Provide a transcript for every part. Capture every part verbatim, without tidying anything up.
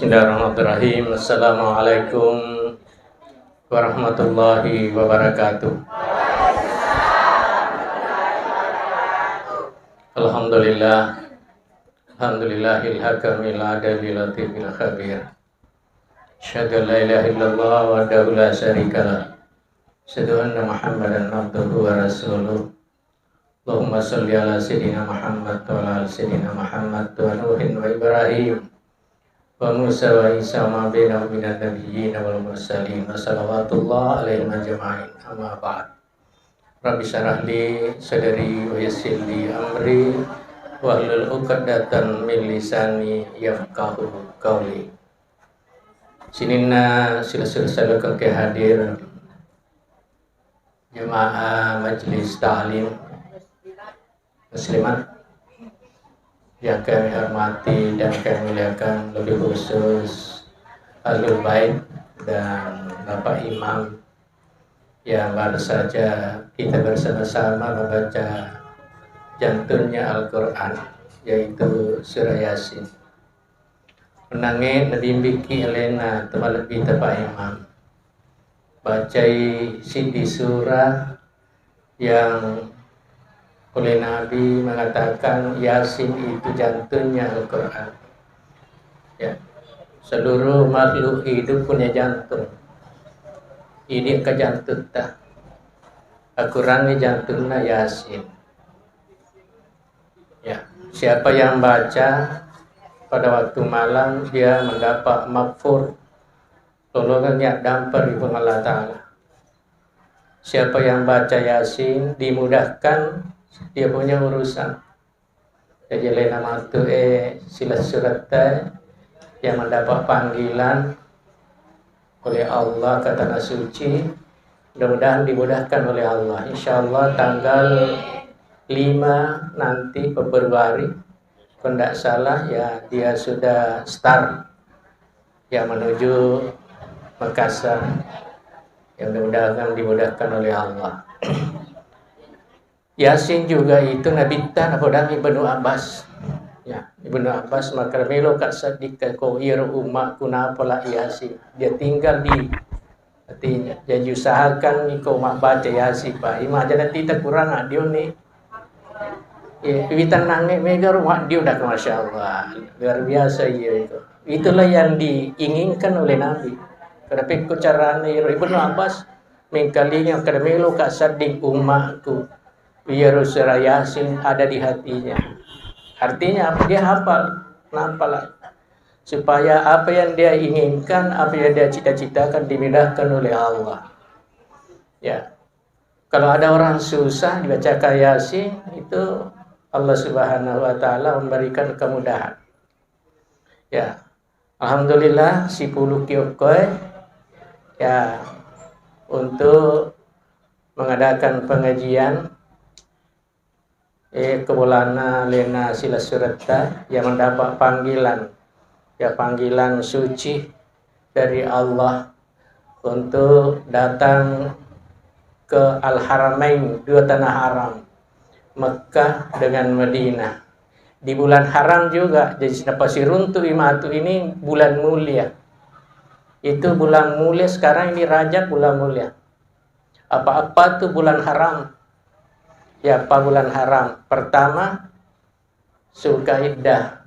Bismillahirrahmanirrahim. Assalamualaikum warahmatullahi wabarakatuh. Alhamdulillah. Alhamdulillahil hakamil adalil latifil khabir. Asyhadu an la ilaha illallah wahdahu la syarikalah. Asyhadu anna Muhammadan abduhu wa rasuluh. Allahumma shalli ala Sayyidina Muhammad wa ala ali Sayyidina Muhammad wa Nuhin wa Ibrahim wa Musa wa Isa wa ma bainahum minan nabiyyin wal mursalin wa salawatullah alaihim ajma'in, amma ba'd. Rabbi syrah li sadri wa yassir li amri wahlul uqdatan min lisani yafqahu qauli. Sininna silessureng salokeng ke hadir, jemaah majelis taklim muslimat yang kami hormati dan kami muliakan, lebih khusus Ahlul Bait dan Bapak Imam yang baru saja kita bersama-sama membaca jantunnya Al-Quran, yaitu surah Yasin. Menangi nabimbiki alena temalebbi Pak Imam. Bacai siddi surah yang oleh Nabi mengatakan Yasin itu jantungnya Al-Quran. Ya, seluruh makhluk hidup punya jantung. Ini ke jantung ta. Al-Quran ini jantungnya Yasin. Ya, siapa yang baca pada waktu malam, dia mendapat maghfur, tolongan yang dampar di Allah Ta'ala. Siapa yang baca Yasin, dimudahkan dia punya urusan. Jadi, laina matu, eh, silessuretta yang mendapat panggilan oleh Allah ke tanah suci, mudah-mudahan dimudahkan oleh Allah. Insya Allah tanggal lima nanti Februari, kalau tidak salah, ya, dia sudah start yang menuju Makassar. Ya, mudah-mudahan dimudahkan oleh Allah. Yasin juga itu Nabitta napodangi Ibnu Abbas. Ya, Ibnu Abbas makkeda, "Meloka seddikka ko iyaro ummaku napala Yasin." Dia tinggal di, artinya, jadi usahakan iko mabbaca Yasin, Pak. Imajana tita kurang addioni. Ya, witannange mega ro maddio dak, Masya Allah. Luar biasa iya itu. Itulah yang diinginkan oleh Nabi. Kada pekko carana iro Ibnu Abbas mengkalinga kada meloka sedding ummaku. Iyaro surah Yasin ada di hatinya. Artinya apa? Dia hafal, napalah. Supaya apa yang dia inginkan, apa yang dia cita-citakan dimudahkan oleh Allah. Ya. Kalau ada orang susah dibacakan Yasin, itu Allah Subhanahu wa Ta'ala memberikan kemudahan. Ya. Alhamdulillah, sipuluh kiokkoe. Ya. Untuk mengadakan pengajian, eh, kebolana lena silessuretta yang mendapat panggilan, ya, panggilan suci dari Allah untuk datang ke Al-Haramain, dua tanah haram, Mekah dengan Madinah. Di bulan haram juga, jadi napasiruntu'i matu ini bulan mulia. Itu bulan mulia, sekarang ini Rajab, bulan mulia. Apa-apa tuh bulan haram? Ya, apa bulan haram? Pertama, Zulkaidah.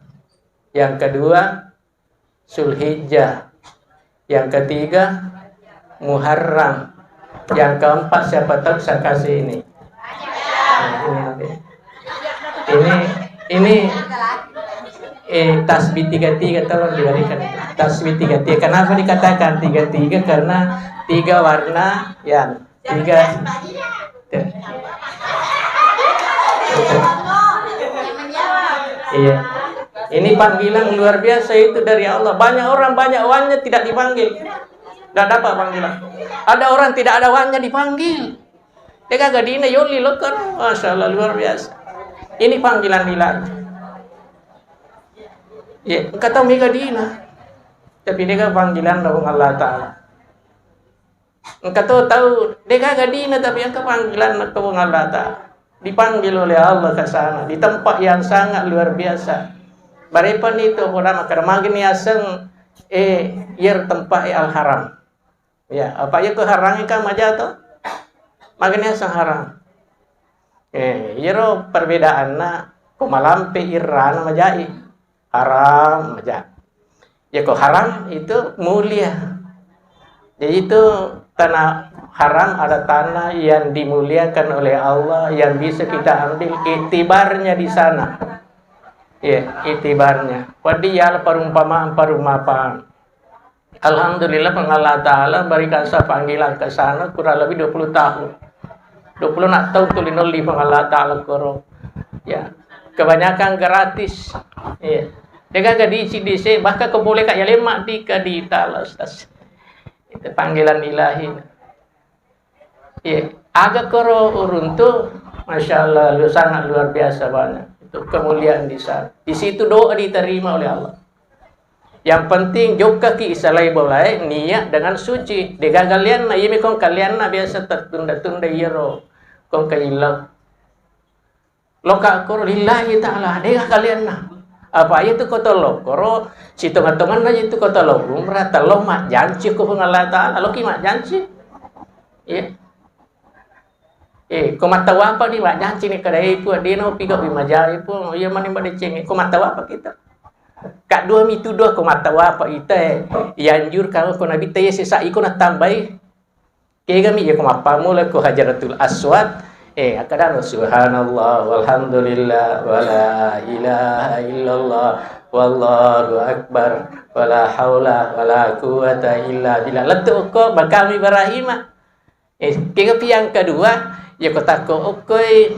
Yang kedua, Zulhijjah. Yang ketiga, Muharram. Yang keempat, siapa tahu saya kasih ini. Nah, ini, ini, ini, eh, tasbih tiga tiga, tolong diberikan. Tasbih tiga tiga. Kenapa dikatakan tiga tiga? Karena tiga warna, ya. Tiga. Iya. Ini panggilan luar biasa itu dari Allah. Banyak orang, banyak uangnya tidak dipanggil. Tidak dapat panggilan. Ada orang tidak ada uangnya dipanggil. Dia kagak dina yoli loker. Masya Allah, luar biasa. Ini panggilan ilahi. Ya, engka tau mega dina. Tapi dia kan panggilan dari Allah Ta'ala. Engka to tau, de gaga dina, tapi engka panggilanna ko Puang Allah Ta'ala. Dipanggil oleh Allah ke sana, di tempat yang sangat luar biasa. Barepa ni to, pura makkeda magi ni aseng Eh, iyaro tempat e al-haram. Ya, apa iya ko haram kan maja to? Magani sang haram. Eh, iyaro perbedaanna ko malampe irrana majai. Haram maja. Ya ko haram itu mulia. Jadi itu tanah haram ada tanah yang dimuliakan oleh Allah yang bisa kita ambil itibarnya di sana. Ya, itibarnya. Wadi ya perumpamaan perumpamaan. Alhamdulillah, Puang Allah Ta'ala berikan saya panggilan ke sana kurang lebih dua puluh tahun. Dua puluh nak tahun tuli nolli Puang Allah Ta'ala koro. Ya, kebanyakan gratis. Iya. Degaga di C D C, bahkan ko boleh kak ya lemak di ke di Ta'ala, Ustaz. Itu panggilan ilahi. Iya, aga koro uruntu, Masya Allah, lu sangat luar biasa banyak. Itu kemuliaan di sana. Di situ doa diterima oleh Allah. Yang penting jokkaki isalai bolae niat dengan suci. Degaga lianna, iya mi kong kalianna biasa tertunda-tunda iyaro kong kaillau. Loka koro lillahi ta'ala, dega kalianna. Apa iya tu kota lokoro, sitonga-tonganna iya tu kota lo umrah, telo majjanci ko Puang Allah Ta'ala, loki majjanci. Iya. Eh, ko mattawapa ni majjanci ni kada ipu, dena piga wi majai pu, iya mani madecengi, ko mattawapa kita. Kak dua mitu dua ko mattawapa ita, eh, ianjurkan ko Nabi ta iya sesa iko natambai. Kegami iya ko mappammula ko Hajaratul Aswad, eh, akkadano, "Subhanallah, walhamdulillah, wala ilaha illallah, wallahu akbar, wala haula wala quwwata illa billah." Lettu ko makam Ibrahim. Eh, kegapi yang kedua, ya ko takko okkoi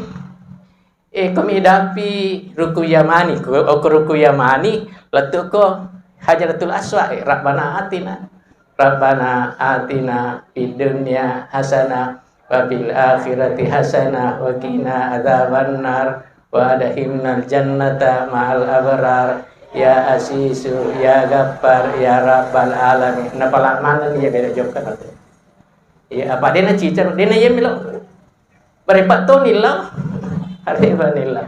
Eh, ko midapi ruku yamani, ko, oko ruku yamani, lettu ko Hajaratul Aswad, eh, Rabbana atina. Rabbana atina fid dunya hasanah wa fil akhirati hasanah wa qina adzabannar wa adkhilnal jannata ma'al abrar. Ya Azizu, ya Gaffar, ya Rabbal alamin. Napala maneng iya beda jokka tu. Iya, apa dena cicero, dena iya melo. Barepa to nillau, arepa nillau.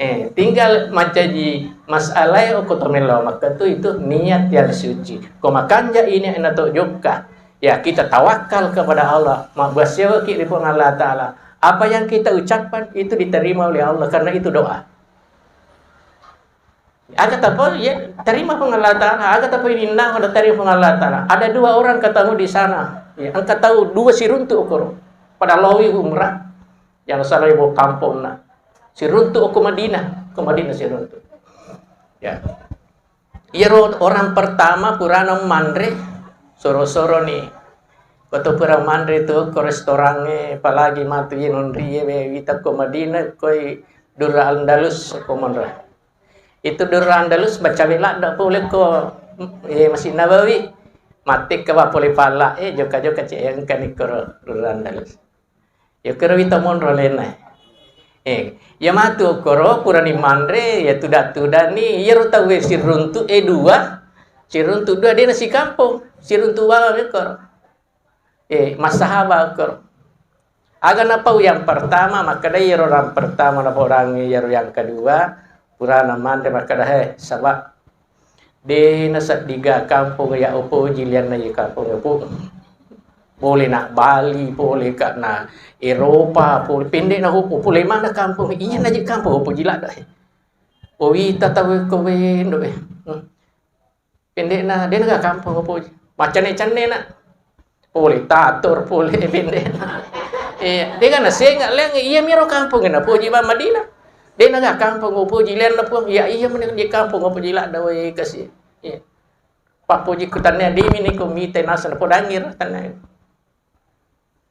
Eh, tinggal mancaji masalah ya, okko to melo Makkah tu itu niat yang suci. Ko makanja ini ena to jokka. Ya, kita tawakal kepada Allah. Mabbasewaki ri Puang Allah Ta'ala. Apa yang kita ucapkan itu diterima oleh Allah karena itu doa. Aga tapau, ya, terima Puang Allah Ta'ala. Aga tapau ininna, ada terima Puang Allah Ta'ala. Ada dua orang ketemu di sana. Ya, engka tau dua siruntu okoro. Pada lawi umrah. Yang salah ibu kampung na. Siruntu oko Madinah. Oko Madinah siruntu. Ya. Iyaro orang pertama purana manre, soro-soro ni. Koto pura manre tu ko restorangnge, apalagi matu ye nonri ye, we, wita ko Madinah, koi Durra Andalus ko monro. Itu Durra Andalus, bacawe ladde pole ko, eh, Masjid Nabawi. Mate ke wa pole pala, eh, joka-joka ce engka ni koro Durra Andalus. Ya koro wita monro lena. Eh, ya matu koro purani manre, ya tuda-tuda ni, ya ro tau siruntu, eh, dua, siruntu dua, dena sikampung, siruntu wawa koro. Eh, massahaba koro. Aga napau yang pertama, makkeda iyaro orang pertama napodangi iyaro yang kedua, purana manre makkeda, "He, saba, de naseddiga kampung ya upoji lianna ye kampung ya pu. Pole na Bali, pole ka na Eropa, pole pendek na upo, pole mana kampung, iya na je kampung upoji ladde. Owita tau ko wendo, eh." Hmm. Pendekna, de naga kampung upoji. Maccenne-cenne na. Pole tator, pole pendekna. Eh, de ga nasenga leng, iya miro kampung na poji ba Madinah. De naga kampung upoji lianna Puang. Ya, iya meni di kampung upoji ladde wae kasi. Iya. Pappoji kutanne dimi ni ko mite nasa na podangir tanne.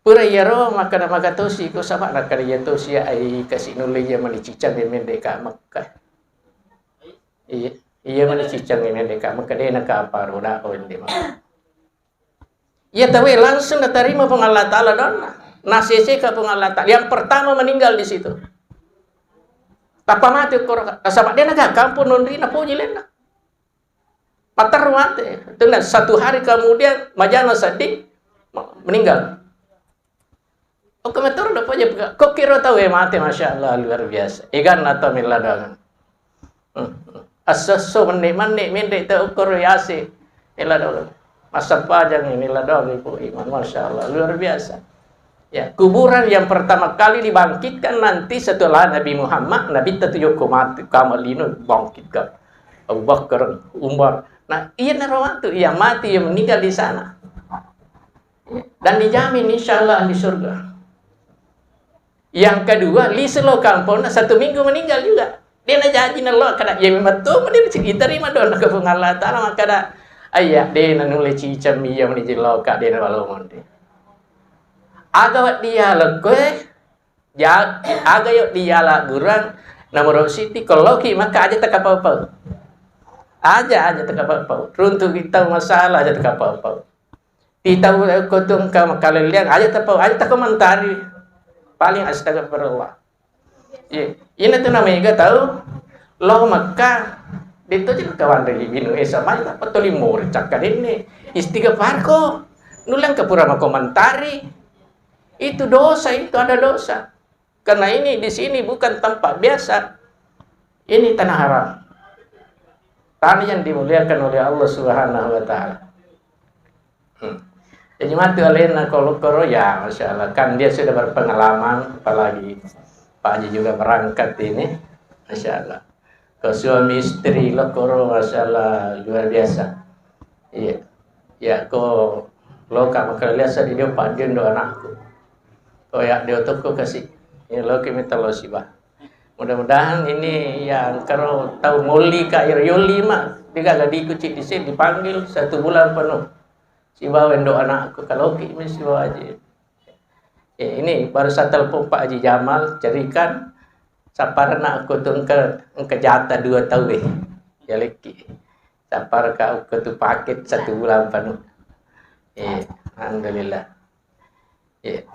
Pura iyaro makkeda magatosi ko saba nakkeda iya tosi ai kasi nulle iya mani cicang mende ka Mekkah. Iya, iya mani cicang mende ka Mekkah de na ka apa roda o ende Mekkah. Iya tawe langsung natarima Puang Allah Ta'ala donna. Naseseka Puang Allah Ta'ala. Yang pertama meninggal di situ. Tappa mate koro, nasaba de naga kampung nonrina poji lenna. Paterru mate. Tenna satu hari kemudian majana seddi, meninggal. Okko metoro do poja pega. Ko kiro tau e mate, Masya Allah, luar biasa. Eganna tau mella doangan. Hmm. Esso-esso menne-menne mende tau okkoro yase. Ela dong. Massempajang ini la dong, Ibu Iman. Masya Allah, luar biasa. Ya, kuburan yang pertama kali dibangkitkan nanti setelah Nabi Muhammad, Nabi tatu yoko mati, kama lino bangkitkan. Abu Bakar, Umar. Nah, iya naro waktu yang mati, yang meninggal di sana. Dan dijamin insya Allah di surga. Yang kedua, lisu lo kamponna satu minggu meninggal juga. Dia na janji na lo kada, ya memang tu, dia diterima doa ke Puang Allah Ta'ala, maka ada, ayah, dia na nulis cicam, iya, meni jelo, kak, dia na balo monde. Aga wak dia lo, kue, ja-, aga yuk dia la gurang, nomor siti, kalau ki, maka aja tak apa-apa. Aja, aja tak apa-apa. Runtuh kita masalah aja tak apa-apa. Titau ko tu engka makalelliang, aja tapau, aja takomentari. Paling astagfirullah. Iya, ina tu namanya tau lo Mekah, itu aja kawan dari binu esa mai tak petoli mori cakka denne. Istighfar ko. Nulang ke pura makomentari. Itu dosa, itu ada dosa. Karena ini di sini bukan tempat biasa. Ini tanah haram. Tanah yang dimuliakan oleh Allah Subhanahu wa Ta'ala. Hmm. Jadi matu alena kalau koro ya, Masya Allah. Kan dia sudah berpengalaman, apalagi Pak Haji juga berangkat ini. Masya Allah. Ke suami istri lo koro, Masya Allah, luar biasa. Iya. Ya, ko lo ka makalelliang di dia Pak Dindo anakku. Oh ya, dia toko kasih. Ya, lo ki minta lo siba. Mudah-mudahan ini yang karo tau moli ka yoli ma. Dia gak diikuti di sini dipanggil satu bulan penuh. Sibawa endo anakku, kalau ki mi sibawa aja. Eh, ini baru saya telepon Pak Haji Jamal, cerikan, saparna aku tu engka, engka jatah dua tahun, eh. Ya, leki. Sapar ka aku tu paket satu bulan penuh. Eh, alhamdulillah. Eh,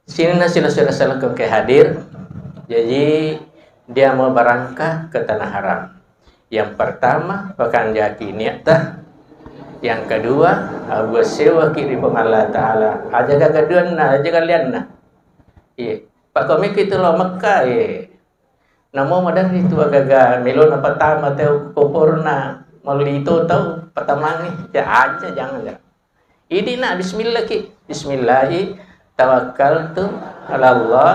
sini nasi sudah salah ke hadir. Jadi, dia mau berangkat ke tanah haram. Yang pertama, pakanjaki niatta. Yang kedua, abu sewa ki ri Puang Allah Ta'ala. Aja gagaduanna, aja kalianna. Iya. Pak komiki tu lo Mekah, iya. Namo maderri tu agaga melo na patama tau koporna, melli to tau patamangi. Ya aja, jangan, ya. Idi na bismillah ki. Bismillahi tawakkaltu ala Allah,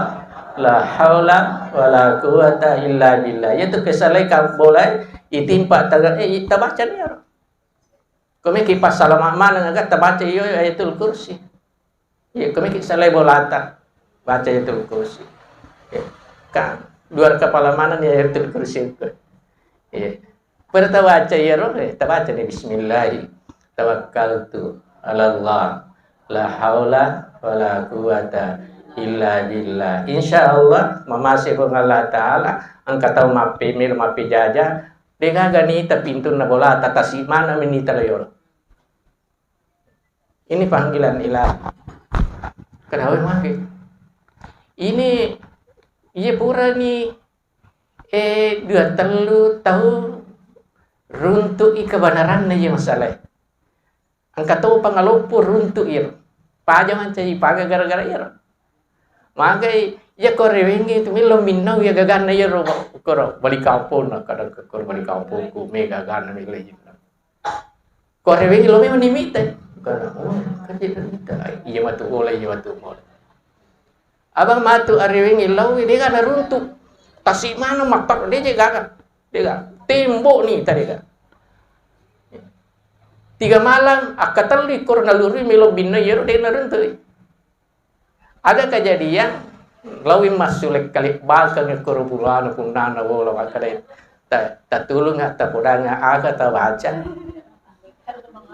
la haula wala quwata illa billah. Iya tu kesalai ka bolai, itimpa taga, eh, tabaca ni aro. Komiki passalama maneng aga tabaca iyo Ayatul Kursi. Iya, komiki salai bolata, baca Ayatul Kursi. Iya. Ka, dua kepala maneng ni Ayatul Kursi itu. Iya. Pada tabaca iyaro, eh, tabaca ni bismillahi tawakkaltu ala Allah, la haula wala quwata illa billah. Insya Allah, mamase Puang Allah Ta'ala, engka tau mappemil, mappejaja, degaga nita pintunna bolata, tasi mana minita layolo. Ini panggilan ilahi. Kedawe mage. Ini, iya purani, eh, dua tellu tau runtu'i kebenaranna iya masalah. Engka to pangaloppo runtu'i ro. Paja mancaji paga gara-gara iyaro. Magai, iya ko rewengngi tu millau minnau iya gaganna iyaro, koro bali kampong, nah, kadang ke koro bali kampong ku me gaganna millau iyaro. Ko rewengngi lo memang nimita. Karena, oh, kan dia minta. Iya matu bola, iya matu bola. Abang matu arewengngi lao, dia gak ada runtuh. Tasi mana matak, dia je gaga. Dia gak. Tembok ni tadi gak. Tiga malam, akkatelli koro nalurui melo binno iyaro, dia naruntuh. Ada kejadian, lawi massulek kali bakang koro purana punnana bola makkeda, ta-, tatulunga, tapodanga, aga tabaca.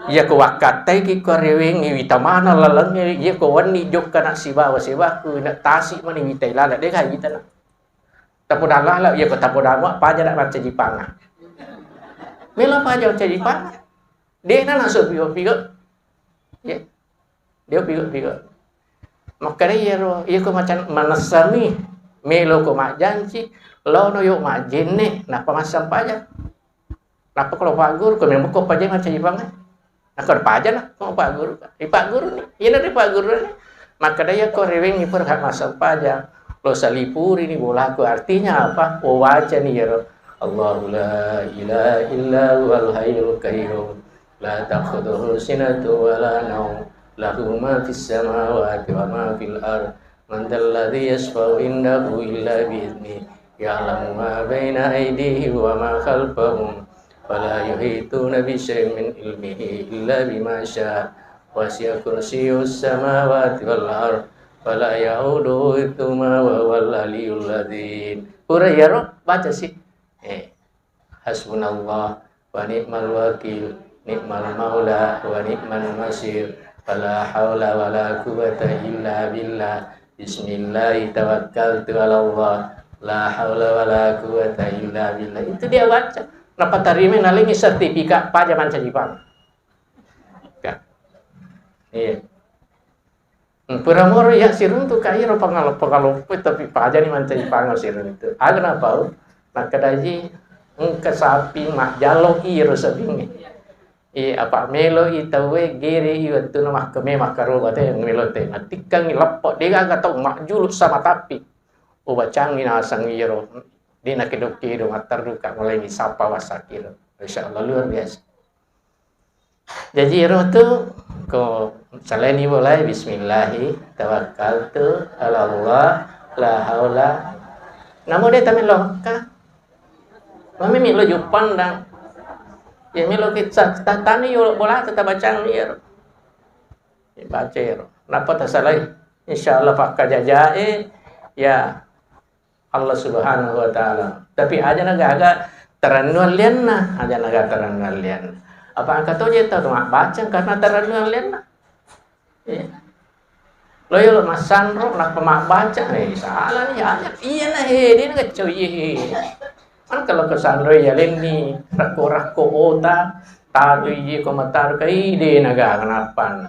Iya ko wakkattai ki ko rewengngi witamana lalengnge, iya ko wenni jokka na sibawa sebaku na tasi mani witai lala, de ga witana. Tapodang lala, iya ko tapodang wa paja na macca jipanga. Melo paja macca jipanga. De na naso pigo-pigo. Ya. Dia pigo-pigo. Makkeda iyaro, iya ko macan-, manessami, melo ko majjanci, laono yo majjenne, nappa massempajang. Nappa ko lo pagguru, ko memang ko pajai macai bang. Nako paja na, ko pagguru. Di pagguru ni, iya na di pagguru ni. Makkeda iya ko rewengngi pura massempajang. Lo salipuri ni bolaku, artinya apa? Oh, waca ni iyaro. Allahu la ilaha illa huwal hayyul qayyum. لا تأخذه سنة ولا نوم، له ما في السماوات وما في الأرض، من ذا الذي يشفع عنده إلا بإذنه، يعلم ما بين أيديهم وما خلفهم، ولا يحيطون بشيء من علمه إلا بما شاء، وسع كرسيه السماوات والأرض، ولا يؤوده حفظهما وهو العلي العظيم. Pura iyaro, baca si. Eh. Hasbunallah wa ni'mal wakil, ni'mal maula wa ni'mal nasir, wala haula wala quwwata illa billah, bismillahi tawakkaltu ala Allah, la haula wala quwwata illa billah. Itu dia baca. Napatarima nalengi sertifikat paja mancaji pang. Ya. Iya. Hmm, pura moro iya siruntu ka iro pangalo-, pangaloppo, tapi pajani mancaji pango siruntu. Aga napau? Nakkadaji engka sapi majjalo iro sapingnge. Eh, apa melo i tauwe gere i wettuna makkeme makkaroba te melo te. Natikkangi leppo, degaga tau majjulu sama tapi. Ubacangi nasang iro. De nakedo-kedo matterru ka mulai sapa wasakiro. Insya Allah luar biasa. Jaji ero tu ko saleni bolai bismillahi tawakkaltu ala Allah la haula. Namo de tamelo ka. Mami mi lo juppandang. Ya melo kita tatani yo bola tata bacang ero. Ya, baca ero. Napa tasalai? Insya Allah pakka jajae ya Allah Subhanahu wa Ta'ala. Tapi aja na gaga tarannu allianna, aja na gaga tarannu allianna. Apa angka toje tau tu mabbaca karena tarannu allianna. Iya. Lo yolo massanro nappa mabbaca, eh salah ni aja. Iya na he, dia na gacau iya he. Kan kalau kesanro ya lenni rakko-rakko ota, taru iya ko mataru kai de na gaga nappan.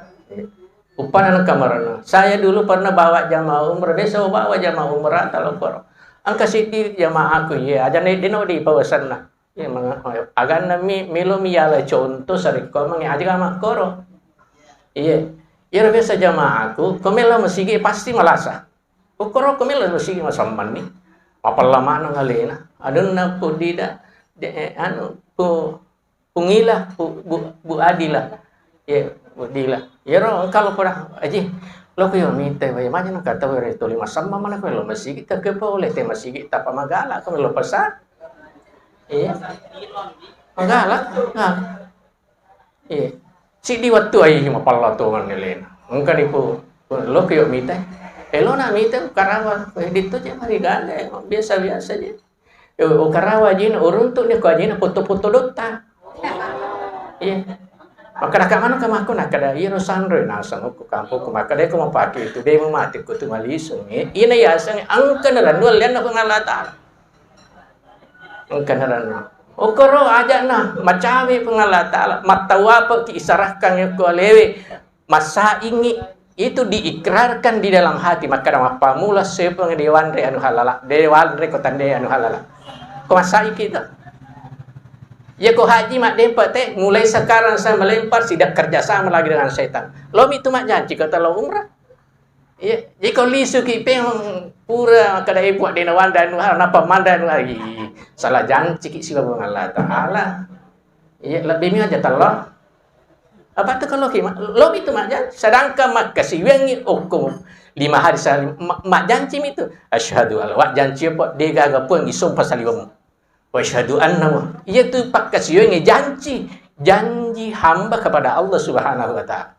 Upana engka marana. Saya dulu pernah bawa jamaah umrah, biasa bawa jamaah umrah talokoro. Engka siddi jamaahku, iye, aja ne deno di pawasanna. Iye, manga-, aganna mi, melo mi yala contoh sarekko mange aja makkoro. Iye. Iyaro biasa jamaahku, ko melo masigi pasti malasa. Ukkoro ko melo masigi masammanni. Mapella maneng alena. Adonna pudida, de, eh, anu, pu, Pungila, Bu, Bu, Bu Adila. Iya, Bu Dila. Iyaro engka lo poda, Aji, lo ko yo mite, wae maja nang kata were tuli masamma mana ko lo masigi ta ke pole te masigi tapa magala ko lo pasa. Iya. Magala. Nah. Iya. Siddi wettu ai mapalla tongan elena. Engka ni pu, lo ko yo mite. Elo na mite karawa, ditto je mari gale, biasa-biasa je. Eh, ukarawa ajina, uruntu ni ko ajina foto-foto dotta. Iya. Makkada ka mana ka makko nakkada iyaro sanro naseng ko kampokku makkada ko mapake itu de mate ko tu malisung. Eh, ina yaseng engka na randuang lianna Puang Allah Taala. Engka na randuang. Okoro aja na macawe Puang Allah Taala, mattawapa ki isarahkan ko alewe. Massaingi itu diikrarkan di dalam hati, makkada mappamula sepeng dewanre anu halala, dewanre ko tande anu halala. Ko massai kita. Ya ko haji maddempa te, mulai sekarang saya melempar tidak kerja sama lagi dengan setan. Lo mi tu majjanci ko telo umrah. Iya, jadi ko lisu ki peng pura kada ibu de nawanda anu halala, napa manda anu halala. Ih, salah janci ki siwa Allah Taala. Iya, lebih mi aja telo. Apa tu kalau ki, ma-, lo itu maja, sedangkan makkasiwiangngi okko lima hari sehari, ma-, majjanci mi tu. Asyhadu alla, wa janci apa? De gaga puang isompa saliweng. Wa asyhadu anna, iya tu pakkasiwiangngi janci, janji hamba kepada Allah Subhanahu wa Ta'ala.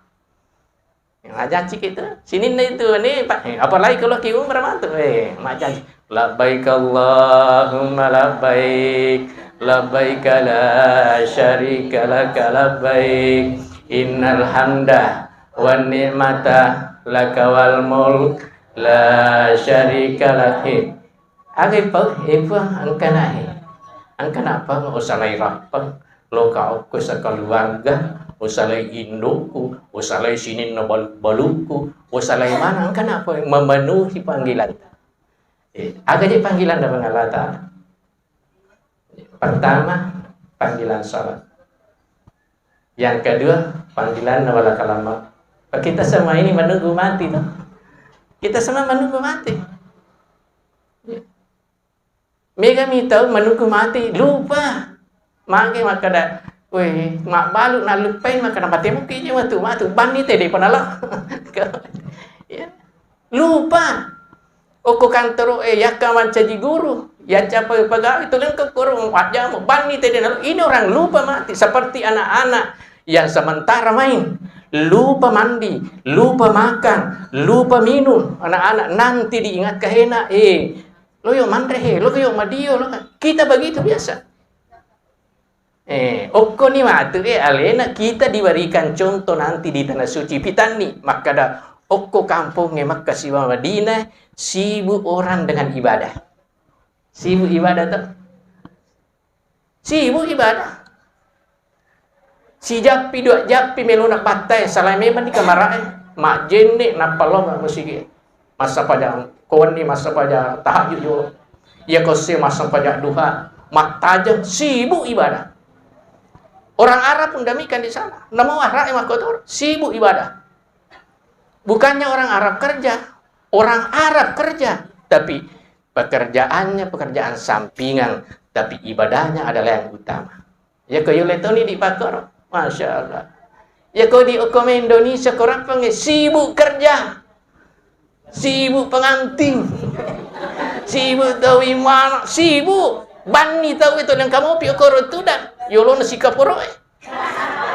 Majjanci kita. Sininna itu ni, Pak. Eh, apalagi kalau ki umrah matu. Eh, majjanci. Labbaik Allahumma labbaik. Labbaik la syarika laka labbaik. Innal hamda wan ni'mata laka wal mulk la syarika lak. Aga ipau, eh, Puang, engkana, eh. Engkana apa, usalai rappeng, loka okko sakaluarga, usalai indokku, usalai sininna bal-, balukku, usalai mana, engkana apa, memenuhi panggilan. Eh, aga je panggilan dari Allah Ta'ala? Pertama, panggilan salat. Yang kedua, panggilan wala kalamma. Kita semua ini menunggu mati, toh. Kita semua menunggu mati. Mega mi tau menunggu mati, lupa. Mage makkada, Weh, mabbalu nalluppai maka napatemu kiji matu, matu, banni tede panala. Ya. Lupa. Okko kantoro e, yakka mancaji guru, yacca pe-, pegawai, tuleng ke guru, wajjamu, banni tede nalo. Ini orang lupa mati, seperti anak-anak yang sementara main, lupa mandi, lupa makan, lupa minum. Anak-anak nanti diingatkan, "Hena, eh, lo yo manre he, lo yo madio, lo ka-," Kita begitu biasa. Eh, okkoni matu, eh, alena kita diberikan contoh nanti di Tanah Suci. Pitanni, makkada, okko kampongnge Makkah sibawa Madinah, sibuk orang dengan ibadah. Sibuk ibadah to? Sibuk ibadah. Sijappi, dua jappi melona battae, salai memang di kamarae. Majjenne, nappa lao masigi. Massampaja, ko wenni massampaja tahajud jolo. Iya ko se massampaja duha, mattajeng, sibuk ibadah. Orang Arab pun demikian di sana. Namo Arab yang makkotor, sibuk ibadah. Bukannya orang Arab kerja, orang Arab kerja, tapi pekerjaannya pekerjaan sampingan, tapi ibadahnya adalah yang utama. Ya ko yole toni di pakoro, Masya Allah. Ya ko di okome Indonesia ko rappangnge sibuk kerja. Sibuk pengantin. Sibuk tau imana, sibuk. Banni tau itu yang kamu pi okoro tudang. Yolona sikaporo e.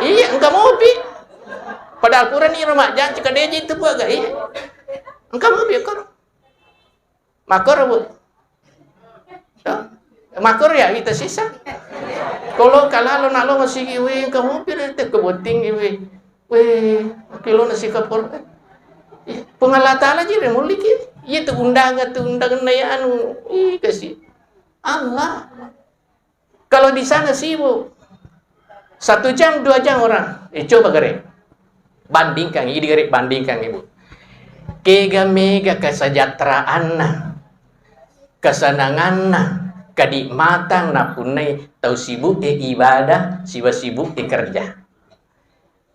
Iya, engka mopi. Padahal purani ro majjanci kadeje itu buaga, iya. Engka mopi okoro. Makoro, Bu. To? Makoro ya, ita sisa. Kalau kalalo nalo masigi, we, engka mopi rete kebotting, we. We, kilo nasi kapor. Iya, Puang Allah Ta'ala ji re muliki. Iya tu undangan, tu undangan na ya anu. Ih, kasih. Allah. Kalau di sana sibuk, satu jam, dua jam orang, eh, coba gare. Bandingkan, ini gare bandingkan, Ibu. Kega mega kesejahteraanna, kesenanganna, kenikmatan napunnai tau sibuk e ibadah, siba sibuk e kerja.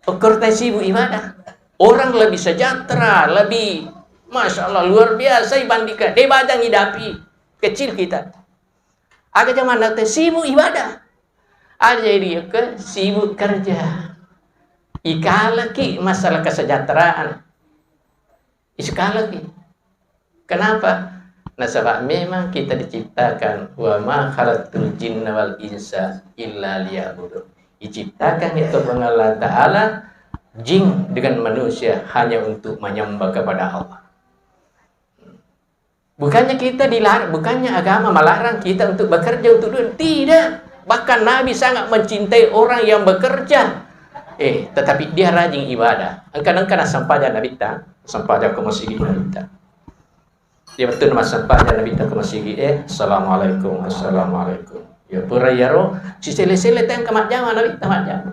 Okor tai sibuk ibadah. Orang lebih sejahtera, lebih, Masya Allah, luar biasa ibandingkan. De bajang idapi, kecil kita. Aga jamanna te sibuk ibadah. Aja ke sibuk kerja. Ikalaki masalah kesejahteraan. Ikalaki. Kenapa? Nasaba memang kita diciptakan, "Wa ma khalaqtul jinna wal insa illa liya'budun." Diciptakan itu Puang Allah Ta'ala jin dengan manusia hanya untuk menyembah kepada Allah. Bukannya kita dilarang, bukannya agama melarang kita untuk bekerja untuk dunia. Tidak. Bahkan Nabi sangat mencintai orang yang bekerja. Eh, tetapi dia rajin ibadah. Engka-engka nassempajang Nabitta, sempajang ko masigi Nabitta. Dia betul nassempajang Nabitta ko masigi, eh, "Assalamualaikum, assalamualaikum." Ya, pura iyaro, sisele-sele tengka majjama Nabitta majjama.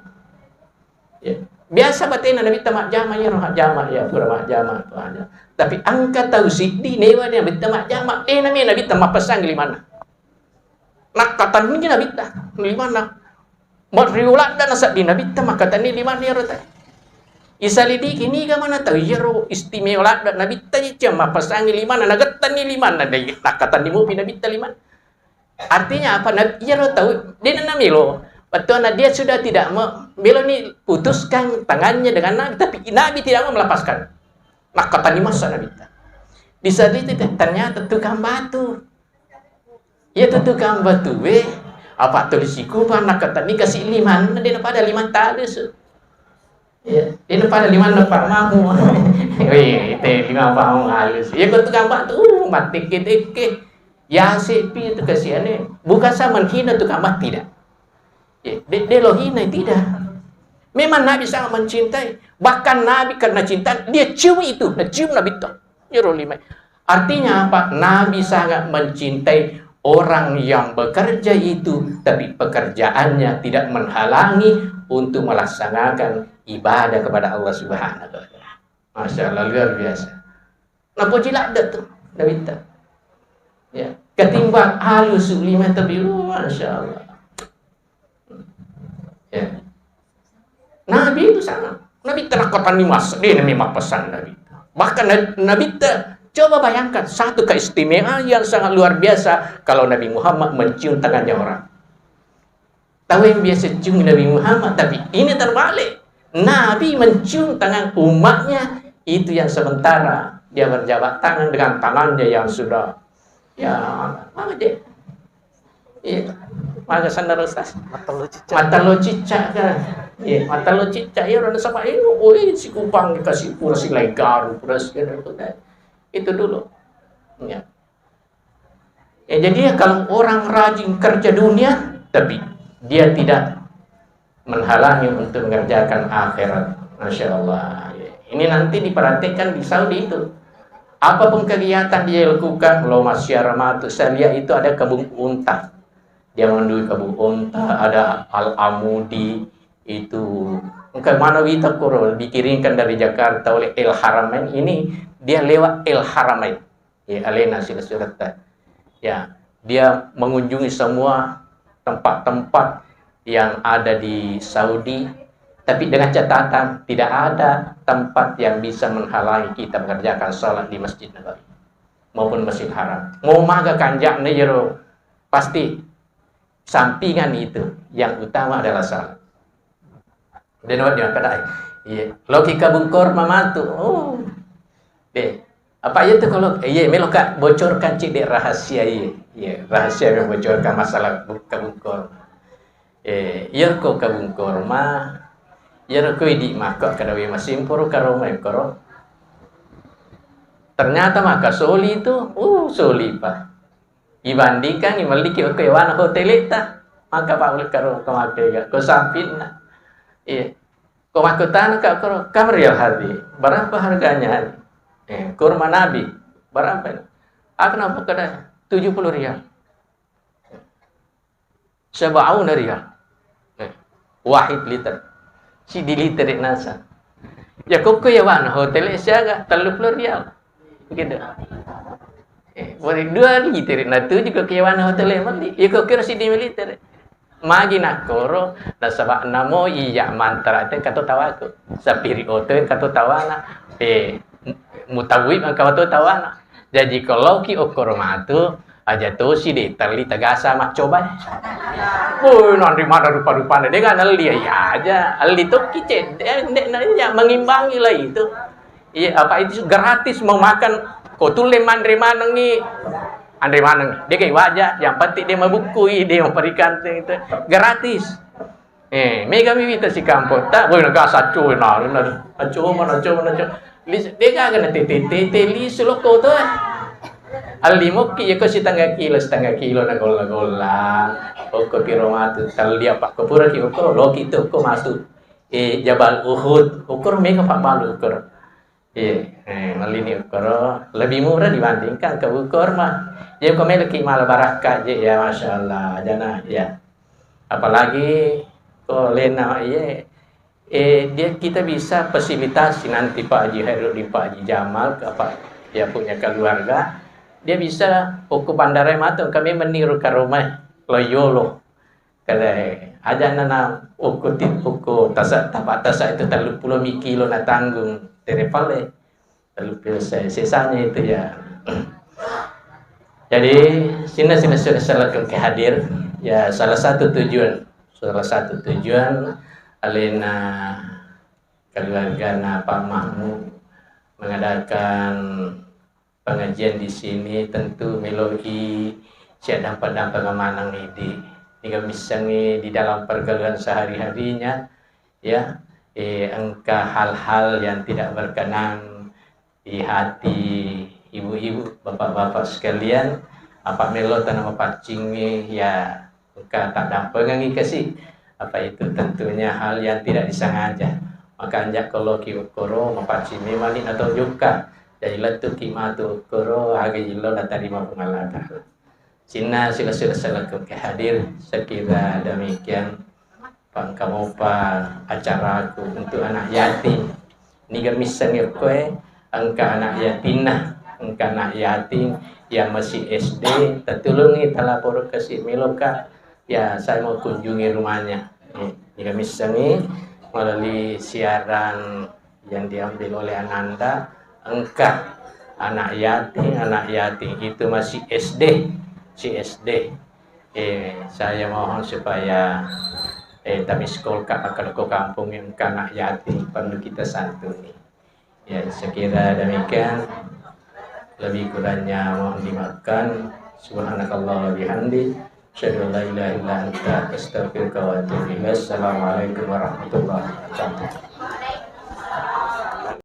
Ya. Biasa batena Nabitta majjama, iyaro majjama, ya, pura majjama, majjama. Tapi engka tau siddi newa Nabitta majjama, de nami Nabitta mappesang limanna. Nakkatanni Nabitta limanna. Mario ladda nasaddi Nabitta makkatanni limanna iyaro tau. Isalidiki niga mana tau iyaro istimewa ladda Nabitta, cuma mappesang limanna, nagettanni limanna, de nakkatanni mupi Nabitta limanna. Artinya apa? Nabi, iyaro tau, de namelo. Bettuanna dia sudah tidak me-, melo ni putuskan tangannya dengan Nabi, tapi Nabi tidak mau melepaskan. Nakkatanni masa Nabitta. Bisa itu ternyata tukang batu. Iya tu tukang batu, we. Apa tulis ikupang nakkatanni kasi limanna, de pada limanna talus. Iya, ini pada limanna Pak Mamu. Wih, itu lima Pak Mamu halus. Iya, kau tukang batu, uh, matekke-tekke. Ya, sepi itu kasihan, eh. Bukan saya menghina tukang batu, tidak. Ya, de-, de lo hina, tidak. Memang Nabi sangat mencintai. Bahkan Nabi karena cinta, dia cium itu, nah, cium Nabitta. Iyaro lima. Artinya apa? Nabi sangat mencintai orang yang bekerja itu, tapi pekerjaannya tidak menghalangi untuk melaksanakan ibadah kepada Allah Subhanahu wa Ta'ala. Masya Allah, luar biasa. Napoji ladde tu Nabitta. Ya, ketimbang halus lima tapi, uh, Masya Allah. Ya. Nabi itu sangat, Nabitta nakkatanni masa, de nami mappesang Nabitta. Bahkan Nabitta, coba bayangkan satu keistimewaan yang sangat luar biasa kalau Nabi Muhammad mencium tangannya orang. Tahu yang biasa cium Nabi Muhammad, tapi ini terbalik. Nabi mencium tangan umatnya itu yang sementara dia berjabat tangan dengan tangannya yang sudah, ya, apa deh? Iya, maka sandal, Ustaz. Matello cicak. Matello cicak kan. Iya, matello cicak. Iya, orang sama, eh, oh, eh, si Kupang dikasih kursi legaru, kursi itu dulu. Ya. Ya, jadi ya, kalau orang rajin kerja dunia, tapi dia tidak menghalangi untuk mengerjakan akhirat. Masya Allah. Ini nanti diperhatikan di Saudi itu. Apapun kegiatan dia lakukan, lo masyarakat, saya lihat itu ada kebun unta. Dia menundui kebun unta, ada Al-Amudi, itu. Engka mana wita koro dikirimkan dari Jakarta oleh El Haramain ini, dia lewat El Haramain. Ya, alena sila surata. Ya, dia mengunjungi semua tempat-tempat yang ada di Saudi, tapi dengan catatan tidak ada tempat yang bisa menghalangi kita mengerjakan salat di Masjid Nabawi maupun Masjid Haram. Mau maga kanjakna jero, pasti sampingan itu, yang utama adalah salat. Dena wedding makkeda, iya, loki kabung korma matu. Oh. Deh. Apa iya tuh kalau, iya, meloka bocorkan cedde rahasia, iya. Iya, rahasia yang bocorkan masalah bu-, kabung korma. Eh, iya ko kabung korma, iya ko idi mako kada we masimporo karoma koro. Ternyata maka soli itu, uh, soli pa. Ibandingkan, imelliki okko ewana hoteletta, maka pa ulekaro ko makkega, ko sampinna. Iya. Ko makkutana ka koro, kam rial hadi, berapa harganya hadi? Eh, kurma Nabi, berapa ini? Aku nampak kada, tujuh puluh rial. Sabauna rial. Eh, wahid liter. Sidi liter nasa. Ya kokko ya wana hotel siaga, tellu puluh rial. Gitu. Eh, wari dua liter na tu juga ke wana hotel melli. Ya kokko sidi liter. Magi nakkoro, nasaba namo iya mantara te kato tawaku. Sapiri oto kato tawana. Eh, mutawi mangka to tawana. Jaji, ko loki okkoro matu, aja tosi de telli tagasa maccoba. Woi, nanri mana rupa-rupana, de ga nelli, iya aja. Elli tokki cedde, de nanya mengimbangi lah itu. Iya, apa itu gratis mau makan, ko tulle manre manengi, anre manengi. De ga waja, yang penting de mabukkui, de maperikan itu. Gratis. Eh, mega mi wita sikampotta, woi, naga sacco, na, na, nacco, ma, nacco, ma, nacco. Lis-, de gaga na tete, tete, lisu lokko to, eh. Allimokki, yako setengah kilo, setengah kilo na golla-golla. Okko piro matu, telli apa, ko pura ki, okko, loki tu, okko masuk. Eh, Jabal Uhud, ukur mega pak balu, ukur. Iya, eh, mellini ukkoro lebih murah dibandingkan kabuku korma. Jadi ko meloki mala barakka je, ya, Masya Allah, jana, ya. Apalagi ko lena, iya, eh, dia, kita bisa fasilitasi nanti Pak Haji Hairudin, Pak Haji Jamal, ke apa, dia punya keluarga, dia bisa uku bandara matu, kami meniru karomai, loyolo. Kada, aja nana uku ti-, uku tasa, tapa tasa itu tellu puluh mi kilo na tanggung terepale. Tellu puluh se-, sisanya itu ya. Jadi, sini, sini sudah salah ke hadir. Ya, salah satu tujuan, salah satu tujuan alena keluarga na Pak Mahmud mengadakan pengajian di sini tentu meloki siaddampa-dampa maneng idi. Niga missengi di dalam pergaulan sehari-harinya, ya, eh, engka hal-hal yang tidak berkenan di hati ibu-ibu, bapak-bapak sekalian, apa melo tana mapaccingi, ya, engka taddampengengi kasi. Apa itu tentunya hal yang tidak disengaja. Maka anja ko loki ukkoro, mapaccing memang ni nato jokka. Jadi lettuki matu ukkoro, aga illo natarima Puang Allah Ta'ala. Sinna sila-sila selaku ke hadir, sekira demikian pangkamopa acaraku untuk anak yatim. Niga missengi okkoe, engka anak yatimna, engka anak yatim yang masih S D, tatulungi, talapor kasi meloka, ya, saya mau kunjungi rumahnya. Niga missengi melalui siaran yang diambil oleh Ananda, engka anak yatim, anak yatim itu masih S D, si S D. Eh, saya mohon supaya eh, tamiskol ka akalko kampung yang kanak yatim perlu kita santuni. Ya, saya kira demikian. Lebih kurangnya mohon dimaafkan. Subhanakallah wa bihamdi. Asyhadu an la ilaha illa anta astaghfiruka wa atubu ilaik. Assalamualaikum warahmatullahi wabarakatuh.